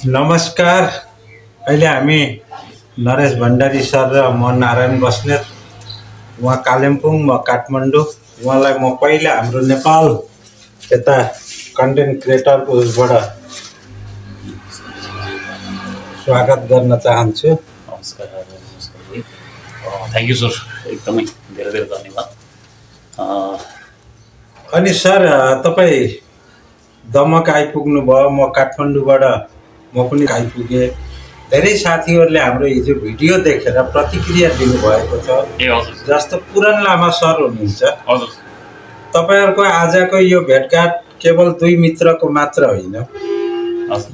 नमस्कार। अहिले हामी नरेश भण्डारी सर र म नारायण बस्नेत, उहाँ कालिम्पोङ, म काठमाडौँ। उहाँलाई म पहिला हाम्रो नेपाल यता कन्टेन्ट क्रिएटरको उसबाट स्वागत गर्न चाहन्छु। नमस्कार। थ्याङ्क यू सर, एकदमै धेरै धेरै धन्यवाद। अनि सर, तपाईँ दमक आइपुग्नु भयो, म काठमाडौँबाट म पनि आइपुगेँ। धेरै साथीहरूले हाम्रो हिजो भिडियो देखेर प्रतिक्रिया दिनुभएको छ। ए हजुर, जस्तो पुरन लामा सर हुनुहुन्छ। हजुर, तपाईँहरूको आजको यो भेटघाट केवल दुई मित्रको मात्र होइन,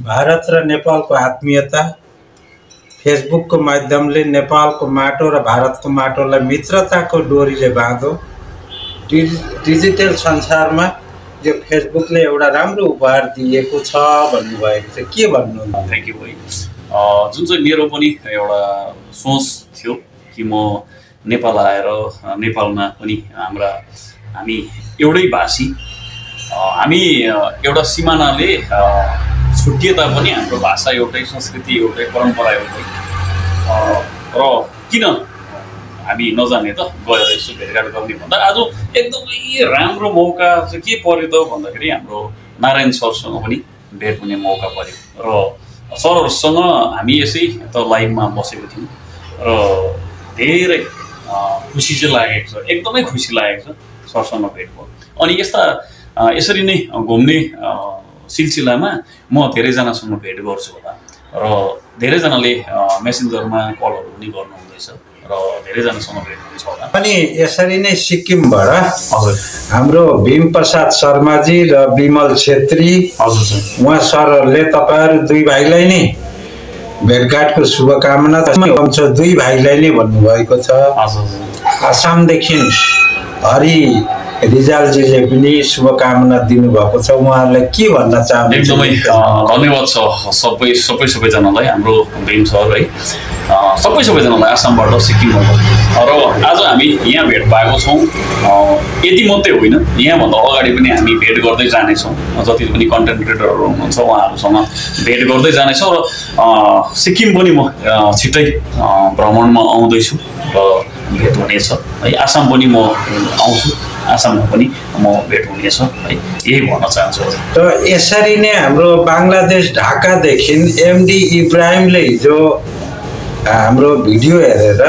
भारत र नेपालको आत्मीयता, फेसबुकको माध्यमले नेपालको माटो र भारतको माटोलाई मित्रताको डोरीले बाँधो। डिजिटल संसारमा यो फेसबुकले एउटा राम्रो उपहार दिएको छ भन्नुभएको छ, के भन्नुहुन्छ? थ्याङ्क यू भाइ। जुन चाहिँ मेरो पनि एउटा सोच थियो कि म नेपाल आएर नेपालमा पनि हामी एउटै भाषी, हामी एउटा सिमानाले छुट्टिए तापनि हाम्रो भाषा एउटै, संस्कृति एउटै, परम्परा एउटै, र किन हामी नजाने त गएर यसो भेटघाट गर्ने भन्दा आज एकदमै राम्रो मौका चाहिँ के पर्यो त भन्दाखेरि हाम्रो नारायण सरसँग पनि भेट हुने मौका पर्यो र सरहरूसँग हामी यसै त लाइभमा बसेको थियौँ र धेरै खुसी चाहिँ लागेको छ, एकदमै खुसी लागेको छ सरसँग भेट भयो। अनि यसरी नै घुम्ने सिलसिलामा म धेरैजनासँग भेट गर्छु होला र धेरैजनाले मेसेन्जरमा कलहरू पनि गर्नुहुँदैछ र धेरैजनासँग भेट हुन्छ होला। अनि यसरी नै सिक्किमबाट हजुर हाम्रो भीम प्रसाद शर्माजी र विमल छेत्री, हजुर सर, उहाँ सरहरूले तपाईँहरू दुई भाइलाई नै भेटघाटको शुभकामना दुई भाइलाई नै भन्नुभएको छ। आसामदेखि हरि रिजालजीले पनि शुभकामना दिनुभएको छ, उहाँहरूलाई के भन्न चाहनुहुन्छ? एकदमै धन्यवाद छ सबैजनालाई, हाम्रो भीम सर है, सबैजनालाई आसामबाट सिक्किमबाट। र आज हामी यहाँ भेट भएको छौँ। यति मात्रै होइन, यहाँभन्दा अगाडि पनि हामी भेट गर्दै जानेछौँ। जति पनि कन्टेन्ट क्रिएटरहरू हुनुहुन्छ उहाँहरूसँग भेट गर्दै जानेछौँ र सिक्किम पनि म छिट्टै भ्रमणमा आउँदैछु र भेट हुनेछ है। आसाम पनि म आउँछु, आसाममा पनि म भेट हुनेछ है, यही भन्न चाहन्छु। र यसरी नै हाम्रो बङ्गलादेश ढाकादेखि एमडी इब्राहिमले हिजो हाम्रो भिडियो हेरेर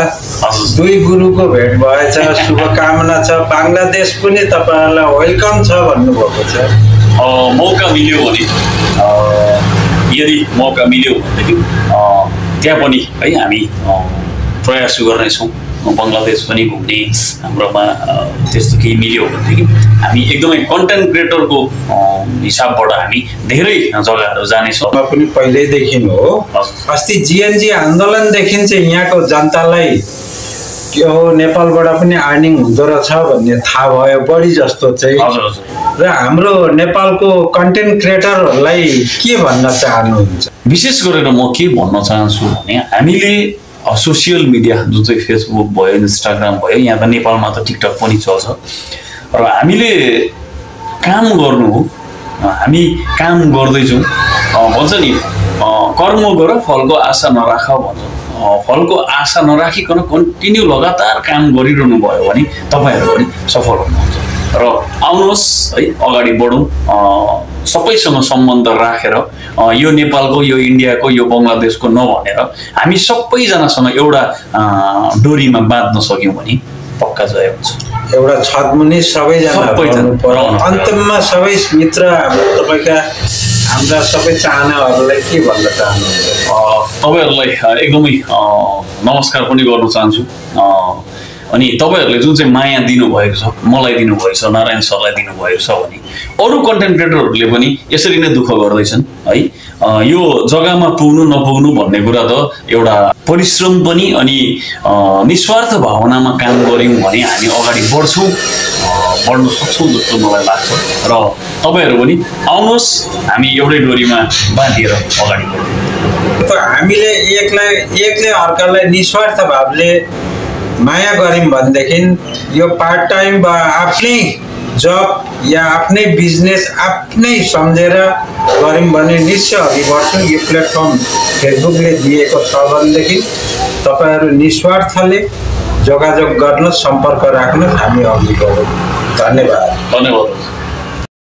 दुई गुरुको भेट भएछ, शुभकामना छ। बङ्गलादेश पनि तपाईँहरूलाई वेलकम छ भन्नुभएको छ। मौका मिल्यो भने, यदि मौका मिल्यो भनेदेखि त्यहाँ पनि है हामी प्रयास गर्नेछौँ। बङ्गलादेश पनि घुम्ने हाम्रोमा त्यस्तो केही मिल्यो भनेदेखि हामी एकदमै कन्टेन्ट क्रिएटरको हिसाबबाट हामी धेरै जग्गाहरू जानेछौँ। पनि पहिल्यैदेखि हो, अस्ति जिएनजी आन्दोलनदेखि चाहिँ यहाँको जनतालाई के हो नेपालबाट पनि अर्निङ हुँदो रहेछ भन्ने थाहा भयो बढी जस्तो चाहिँ। र हाम्रो नेपालको कन्टेन्ट क्रिएटरहरूलाई के भन्न चाहनुहुन्छ? विशेष गरेर म के भन्न चाहन्छु भने हामीले सोसियल मिडिया जुन चाहिँ फेसबुक भयो, इन्स्टाग्राम भयो, यहाँ त नेपालमा त टिकटक पनि चल्छ, र हामीले काम गर्नु हो, हामी काम गर्दैछौँ। भन्छ नि कर्म गर फलको आशा नराख भन्छ। फलको आशा नराखिकन कन्टिन्यू लगातार काम गरिरहनु भयो भने तपाईँहरू पनि सफल हुनुहुन्छ। र आउनुहोस् है, अगाडि बढौँ, सबैसँग सम्बन्ध राखेर, यो नेपालको, यो इन्डियाको, यो बङ्गलादेशको नभनेर हामी सबैजनासँग एउटा डोरीमा बाँध्न सक्यौँ भने पक्का जय हुन्छ। एउटा छतमुनि सबैजना अन्तिममा सबै मित्र तपाईँका हाम्रा सबै चाहनाहरूलाई के भन्न चाहनुहुन्छ? तपाईँहरूलाई एकदमै नमस्कार पनि गर्न चाहन्छु। अनि तपाईँहरूले जुन चाहिँ माया दिनुभएको छ, मलाई दिनुभएको छ, नारायण सरलाई दिनुभएको छ भने अरू कन्टेन्ट क्रिएटरहरूले पनि यसरी नै दुःख गर्दैछन् है। यो जग्गामा पुग्नु नपुग्नु भन्ने कुरा त एउटा परिश्रम पनि अनि निस्वार्थ भावनामा काम गऱ्यौँ भने हामी अगाडि बढ्न सक्छौँ जस्तो मलाई लाग्छ। र तपाईँहरू पनि आउनुहोस्, हामी एउटै डोरीमा बाँधिएर अगाडि बढौँ। हामीले एकले अर्कालाई निस्वार्थ भावले माया गऱ्यौँ भनेदेखि यो पार्ट टाइम वा आफ्नै जब या आफ्नै बिजनेस आफ्नै सम्झेर गऱ्यौँ भने निश्चय अघि बढ्छौँ। यो प्लेटफर्म फेसबुकले दिएको छ भनेदेखि तपाईहरू निस्वार्थले जोगाजोग गर्नुहोस्, सम्पर्क राख्नुहोस्, हामी अघि बढौँ। धन्यवाद। धन्यवाद।